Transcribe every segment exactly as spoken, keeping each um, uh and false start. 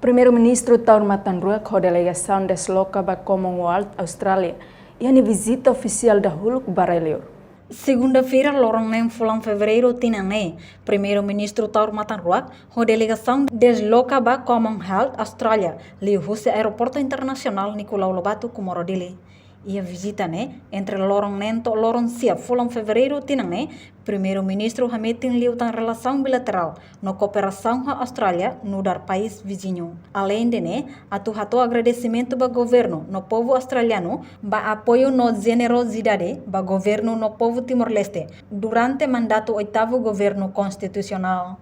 Primeiru-Ministru Taur Matan Ruak ho delegasaun desloka ba Commonwealth Austrália, iha nia vizita ofisiál dahuluk ba rai-liur. Segunda-feira, loron neen fulan Fevereiru tinan ne'e, Primeiru-Ministru Taur Matan Ruak ho delegasaun desloka ba Commonwealth Austrália, liuhusi Aeroportu Internasionál Nicolau Lobato, Comoro, Dili. Iha vizita ne'e, entre loron neen to'o loron sia fulan Fevereiru tinan ne'e, Primeiru-Ministru hametin liután relasaun bilaterál no kooperasaun ho Austrália nu'udar país viziñu. Aleinde ne'e, atu hato'o agradesimentu ba governu no povu australianu ba apoiu no jenerosidade ba governu no povu Timor-Leste durante mandatu oitavu governu konstitusionál.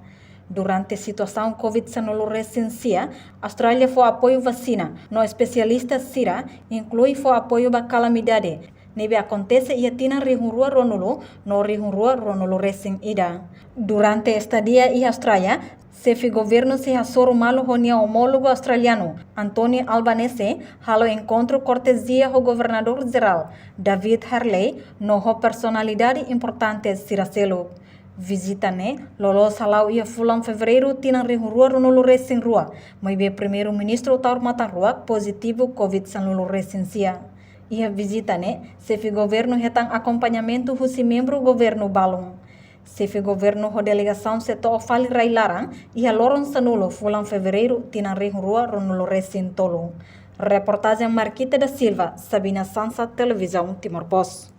Durante situasaun Covid sanulu resin sia, Austrália fó apoiu vasina no espesialista sira, inklui fó apoiu ba kalamidade ne'ebé akontese iha tinan rihun rua ruanulu no rihun rua ruanulu resin ida. Durante estadia iha Austrália, xefe governu sei hasoru malu ho nia omólogu australianu, Anthony Albanese, halo enkontru kortezia ho Governadór Jerál David Harley no ho personalidade importante sira seluk. Vizita ne'e loloos hala'o iha fulan Fevereiru tinan rihun rua ruanulu resin rua, maibé Primeiru-Ministru Taur Matan Ruak pozitivu Covid sanulu resin sia. Iha vizita ne'e, xefe governu hetan akompañamentu husi membru governu balun. Xefe governu ho delegasaun sei to'o fali rai-laran iha loron sanulu fulan Fevereiru tinan rihun rua ruanulu resin tolu. Reportajen Marquita da Silva, Sabina Sansa, Televizaun Timor Post.